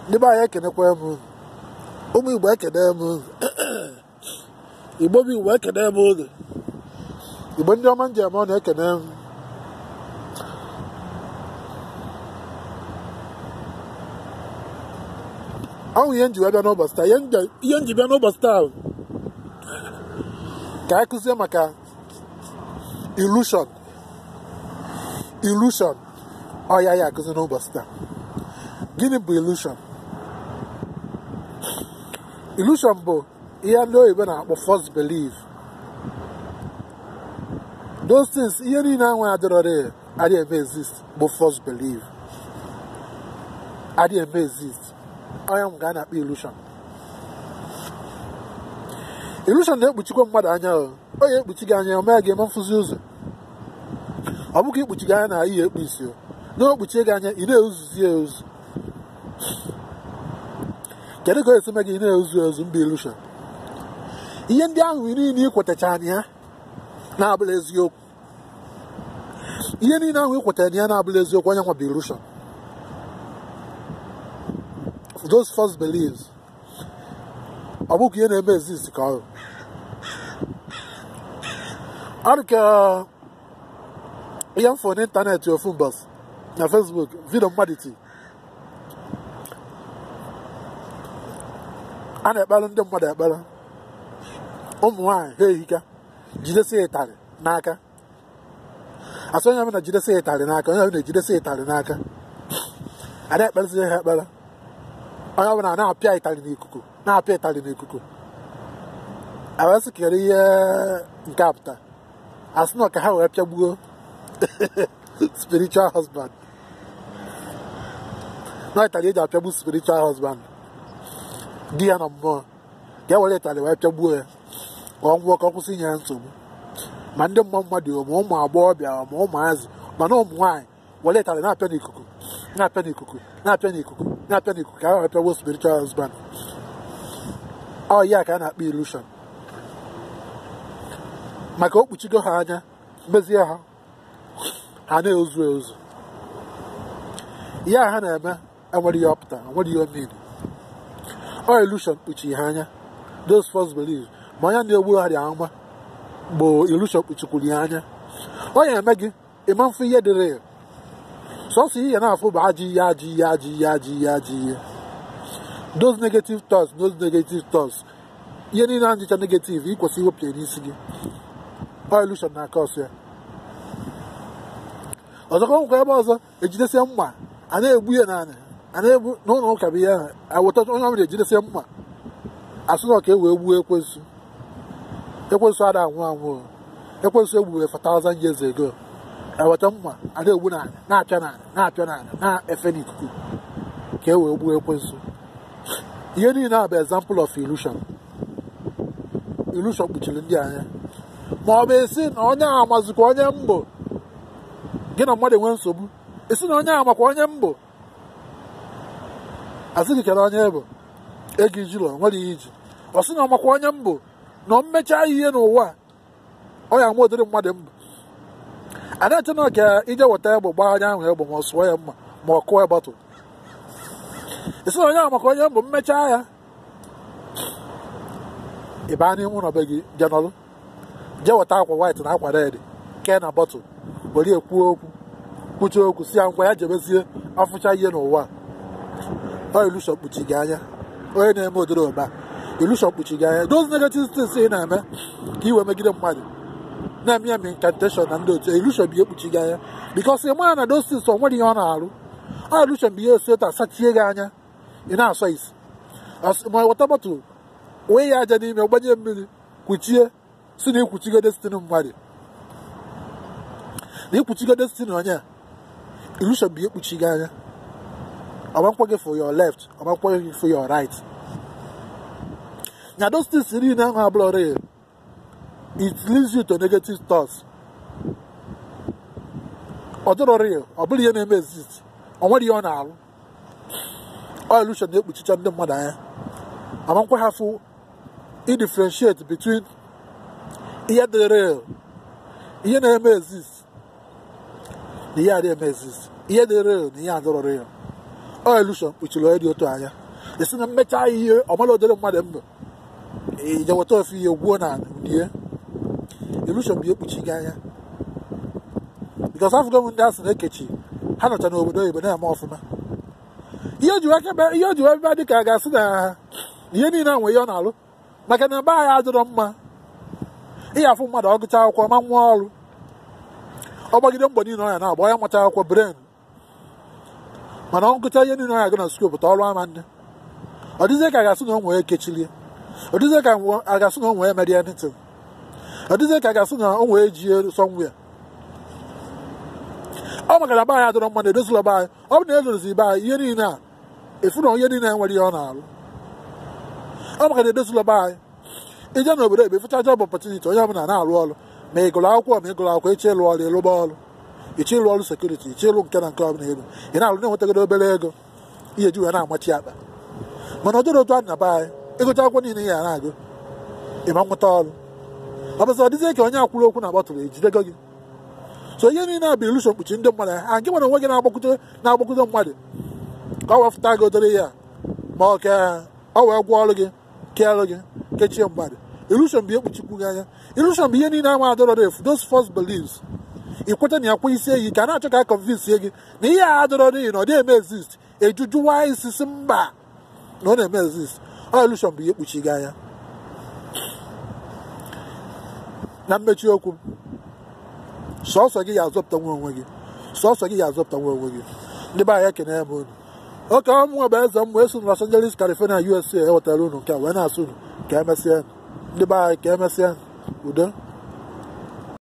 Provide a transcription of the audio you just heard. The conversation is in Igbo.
Ndị be anyị ekenekwa m unu. Ụmụ Igbo ekene m unu. Igbo bụ Igbo ekene m unu. Igbo ndị ọma njem ọ na-ekene m. Ọ ihe nji bịa n'ụbọchị taa, ihe nji bịa n'ụbọchị taa ka anyị kụzie maka illusion. Illusion. Ọ ya ya akụzi n'ụbọchị taa. Gịnị bụ illusion? Illusion bụ ihe ndị oyibo na-akpọ false belief. Those things, ihe niile ahụ adịrọ adịghị eme exist bụ false belief. Adịghị eme exist. Onye m ga na-akpọ illusion. Illusion na-ekpuchikwa mmadụ anya. O ya ekpuchi gị anya, o mee gị eme mfụzi ụzọ. Ọ bụkwa ikpuchi gị anya na ihe ekpu isi o. Na okpuchie gị anya, ị na-ezuzi ezu. Kedu ka o esi mee gị ị na-ezu ezu mba illusion? Ihe ndị ahụ niile ikwetachara na ya na-abụla eziokwu. Ihe niile ahụ ikwetara na ya na-abụla eziokwu, onye nwa bụ illusion. Those false beliefs. Ọ bụkwa ihe na-eme exist ka ọ dị ka ihe m fụ n'ịntanetị ofu mbọsị na Facebook, vidio mmadụ ti a na-ekpere ndị mmadụ ekpere, ụmụ nwaanyị ha ehika jidesie ịtarị n'aka. Asị onye ọbụla jidesie ịtarị n'aka, onye ọbụla ejidesie ịtarị n'aka, a na-ekperezi ha ekpere, onye ọbụla na-apịa ịtarị n'ikuku, na-apịa ịtarị n'ikuku. Awesị kere ihe nke a pụta, asị na ka ha wee pịagbuo spiritual husband. Na ịtarị eji apịagbu spiritual husband di ya na mmụọ, ga-ewere ịtarị wee pịagbuo ya ka ọ nwụọ, ka ọ kwụsị inye ya nsogbu. Ma ndị mmụọ mmadụ, ma ụmụ agbọghọbịa, ma ụmụazị, mana ụmụ nwaanyị were ịtarị na-apịa n'ikuku, na-apịa n'ikuku, na-apịa n'ikuku, na-apịa n'ikuku ka ha wee pịagbuo spiritual husband. Ọ ya ka a na-akpọ illusion. Maka o kpuchigo ha anya, mezie ha, ha na-ezu ezu. Ihe a ha na-eme enwere ihe ọpụta, enwere ihe omiri. Ọ illusion kpuchi ha anya. Those false beliefs. Ma onye na-egbu ha dị ama bụ illusion kpuchikwuru ya anya. Ọ ya eme gị ịma mfe ihe dịrị ya. Sọsọ ihe na-afụ bụ ajọ ihe, ajọ ihe, ajọ ihe, ajọ ihe, ajọ ihe. Those negative thoughts, those negative thoughts. Ihe niile a njicha negative, ị kwesịrị iwepụ ya n'isi gị. Ọ illusion na-aka ọsọ ya. Ọzọkwa nkwa ebe ọzọ ejidesie mma, a na-egbu ya n'ala, a na-egbu n'ụlọ ụka bụ ihe ahụ awụta onye ọbụla ejidesie mma, asụ na ka e wee gbuo ekwensu. Ekwensu ada anwụ anwụ. Ekwensu egburu 4,000 years ago. Eweta mma, a na-egbu n'ala, na-apịa n'ala, na-apịa n'ala, na-efe n'ikuku ka e wee gbuo ekwensu. Ihe niile a bụ example of illusion. Illusion kpuchiri ndị anya. Ma ọ bụ esi na onye a amazikwa onye mbụ, gị na mmadụ enwe nsogbu, esi na onye a makwa onye mbụ, asị gị kere onye bụ ego ijilọ nwere ihe iji, ọ sị na ọ makwa onye mbụ na ọ mmechaa ihe n'ụwa ọ ya ama ụdịrị mmadụ mbụ. A na-eche na ka ije weta egbe gbaa onye ahụ egbe, ma ọ sụọ ya mma, ma ọ kụọ ya bọtụl. Esi na onye ahụ maka onye mbụ mmechaa ya, ị baa n'ime ụlọ be gị jee nọlụ, jee weta akwa white na akwa red kee na bọtụl, were ekwuo okwu, kwuchie okwu, si ya ngwa ya jebezie afụcha ihe n'ụwa. Ọ illusion kpuchi gị anya. Onye na-eme ụdịrị ụba, illusion kpuchi gị anya. Those negative things ị na-eme ka i wee megide mmadụ, na-eme ya incantation na ndị otu, illusion bụ ihe kpuchi gị anya. Because ị mara na those things o nwere ihe ọ na-arụ. Ọ illusion bụ ihe esi etu asachie gị anya, ị na-asọ isi. Ma weta bọtụl wee ya aja n'ime, gbanye mmiri kwuchie, si na ikwuchigo destiny mmadụ, na ikwuchigo destiny onye a. Illusion bụ ihe kpuchi gị anya. Ọmankwa gị for your left, ọmankwa gị for your right. Na those things niile ahụ abụla real. It leads you to negative thoughts. Ọ dịrọ real, ọ bụrụ ihe na-eme exist, ọ nwere ihe ọ na-arụ. Ọ illusion na-ekpuchicha ndị mmadụ anya. Amankwa ha fụ i differentiate between ihe dị real, ihe na-eme exist, Na ihe adịghị eme exist, ihe dị real na ihe adịrọ real. Ọ illusion kpuchiri onye dị otu anya. Esi na mmecha ihe ọmala odere mmadụ mbụ ije weta ofu ihe gwuo na die. Illusion bụ ihe kpuchi gị anya. Because afụgo m ndị asị na-ekechi ha nọcha n'obodo oyibo na-eme ọfụma. Ihe o ji ebe dị ka a ga-asị na ihe niile nwe ihe ọ na-alụ, maka na ebe anyị adịrọ mma. Ihe afụ mmadụ ọgụcha akwụkwọ ma nwa ọrụ, ọ gbagide mbọ niile ọ ya na-agba, ya macha akwụkwọ bren, mana ọ gụcha ihe niile ọ ya agụ na skuul pụta ọrụ ama ndị. Ọ dịzie ka a ga-asị na o nwee ekechilie, ọ dịzie ka a ga-asị na o nwee merie anything, ọ dịzie ka a ga-asị na o nwee ejie somewhere. Ọ maka na be anyị adịrọ mma na edozila be anyị. Ọ bụ na edozi be anyị ihe niile a efu na ihe niile enwere ihe ọ na-alụ. Ọ maka na edozila be anyị. Ije n'obodo ebe ịfụcha job opportunity, onye ọbụla na-alụ ọrụ, ma ị gụrụ akwụkwọ ma ị gụrụ akwụkwọ, iche ịlụ ọrụ ịlụba ọrụ, iche ịlụ ọrụ sekuriti, iche ịlụ nke na nke ọbụla elu ị na-alụ na-enwetagodo obere ego ihe ji wee na-amachi akpa. Mana ọ dịrị otu a na be anyị, ịgụcha akwụkwọ niile ya na-agụ ịma nweta ọrụ. Ọ bụzị ọ dịzie ka onye akwụrụ okwu na bọtụlụ ejidego gị. So ihe niile a bụ illusion kpuchi ndị mmadụ. A nke nwere onwe gị na-agbakwute mmadụ ka ọ wefụta gị odere ya, ma ọ ka ọ wee gwọọ ọrụ gị keelụ gị kechie mmadụ. Illusion bụ ihe kpuchikwu gị anya. Illusion bụ ihe niile ama adọrọ efu, those false beliefs. Ị kweta na ya kwa isi eyi ka a na-achọ ka a convince gị na ihe a adọrọ n'ihi na ọ dịghị eme exist. Ejujuwa isi si mba na ọ na-eme exist. Ọ illusion bụ ihe kpuchi gị anya. Na mmechi okwu, sọsọ gị ya azọpụta nwa onwe gị, sọsọ gị ya azọpụta nwa onwe gị. Ndị be anyị ekene m unu. Oke ọmụnwe bụ eze mmụọ esi Los Angeles, California, USA ewetara unu nke a wee na-asụ unu ka emesịa. Ndị be anyị ka emesịa. Udo.